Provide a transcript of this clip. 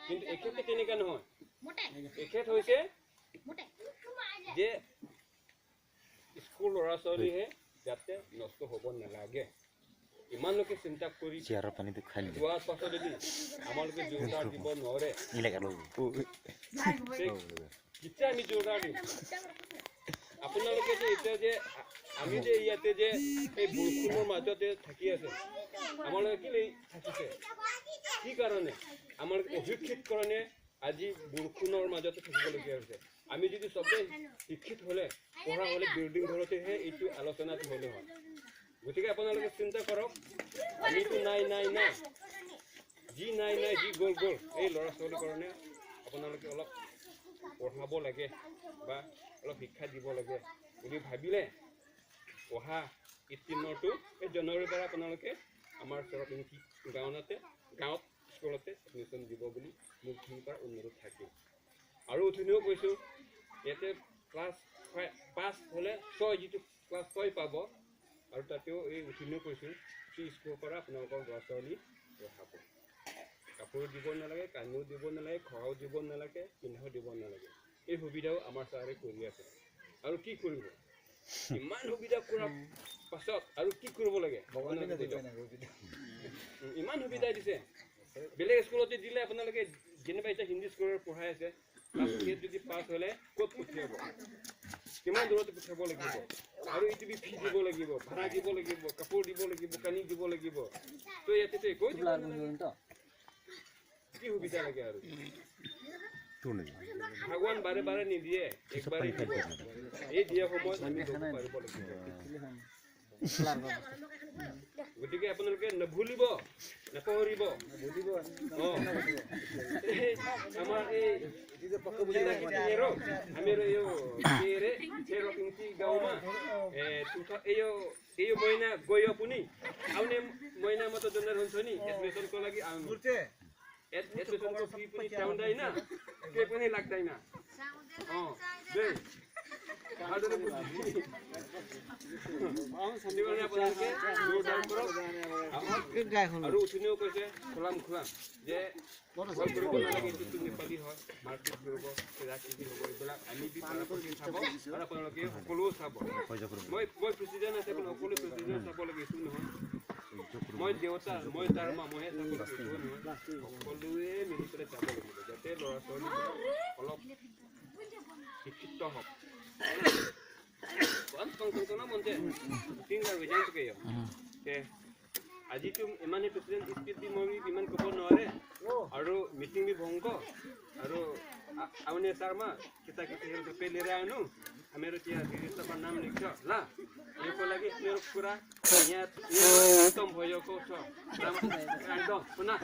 কিন্তু এখেতে তেনেকুৱা নহয়। এখেত হৈছে যে স্কুল ল'ৰা ছোৱালীহে যাতে নষ্ট হ'ব নালাগে, ইমানলৈকে চিন্তা কৰি চেয়াৰৰ পানীটো খাই নিলে যোৱাৰ পাছত যদি আমালোকে জোৰদাৰ দিব নোৱাৰে, যেতিয়া আমি জোৰদাৰ দিম আপোনালোকে যে এতিয়া যে আমি যে ইয়াতে যে এই বৰষুণৰ মাজতে থাকি আছে, আমালোকে কেলৈ থাকিছে, কি কাৰণে? আমাৰ অশিক্ষিত কাৰণে আজি বৰষুণৰ মাজতে থাকিবলগীয়া হৈছে। আমি যদি চবেই শিক্ষিত হ'লে, পঢ়া হ'লে বিল্ডিং ঘৰতেহে এইটো আলোচনাটো হ'লে হয়। গতিকে আপোনালোকে চিন্তা কৰক, আমিতো নাই নাই নাই, যি নাই নাই, যি গ'ল গ'ল, এই ল'ৰা ছোৱালীৰ কাৰণে আপোনালোকে অলপ পঢ়াব লাগে বা অলপ শিক্ষা দিব লাগে বুলি ভাবিলে অহা ইষ্টিমৰটো এই জানুৱাৰীৰ পৰা আপোনালোকে আমাৰ চৰকিংকি গাঁৱতে গাঁৱত স্কুলতে এডমিশ্যন দিব বুলি মোৰ খিনিৰ পৰা অনুৰোধ থাকিল। আৰু অথনিও কৈছোঁ, ইয়াতে ক্লাছ 5 হ'লে 6, যিটো ক্লাছ 6 পাব, আৰু তাতেও এই উঠিনিও কৈছোঁ, ফ্ৰী স্কুলৰ পৰা আপোনালোকৰ ল'ৰা ছোৱালী পঢ়াব, কাপোৰো দিব নালাগে, কানিও দিব নালাগে, খোৱাও দিব নালাগে, পিন্ধাও দিব নালাগে। এই সুবিধাও আমাৰ ছাৰে কৰি আছে। আৰু কি কৰিব? ইমান সুবিধা কৰাৰ পাছত আৰু কি কৰিব লাগে? ইমান সুবিধা দিছে, বেলেগ স্কুলতে দিলে আপোনালোকে যেনিবা এতিয়া হিন্দী স্কুলত পঢ়াই আছে, ক্লাছ 8 যদি পাছ হ'লে ক'ত পঠিয়াব, কিমান দূৰত পঠিয়াব লাগিব, আৰু এইটো বি ফি দিব লাগিব, ভাড়া দিব লাগিব, কাপোৰ দিব লাগিব, কানি দিব লাগিব। তো ইয়াতেতো একো দিব নালাগে, কি সুবিধা লাগে আৰু? ভগৱান বাৰে বাৰে নিদিয়ে, একবাৰে দিব। এই দিয়া সময়ত আমি ল'ব পাৰিব লাগিব। গতিকে আপোনালোকে নুভুলিব, নপাহৰিব। আমাৰ এই हामीहरू यो के अरे चेरोकिङची गाउँमा ए यो महिना गयो पनि आउने महिनामा त जनर हुन्छ नि एडमिसनको लागि आउनु, एडमिसनको फी पनि चाहिँदैन, केही पनि लाग्दैन। আৰু উঠনিও কৈছে খোলাম খোলাম যে ভয় কৰিব নালাগে, এইটো নেপালী হয়, মাৰপিট কৰিব, কিবা কিবি হ'ব, এইবিলাক আমি চাব আৰু আপোনালোকে সকলোও চাব। মই মই প্ৰেচিডেণ্ট আছে, সকলো প্ৰেচিডেণ্ট চাব লাগে এইটো নহয়, মই দেউতা, মই তাৰ মা, মইহে চাব লাগে এইটো নহয়, সকলোৱে মিলি পেলাই চাব লাগিব যাতে ল'ৰা ছোৱালীবিলাক অলপ শিক্ষিত হওক। আজিতো ইমানে প্ৰেচিডেণ্ট স্পীড দি মই ইমান ক'ব নোৱাৰে আৰু মিটিং বি ভংগ আৰু आउने सारमा केटाकेटीहरू सबै लिएर आउनु, हामीहरू त्यहाँ रजिस्टरमा नाम लेख्छ ल। योको लागि मेरो कुरा यहाँ खतम भएको छ। एकदम पुनः।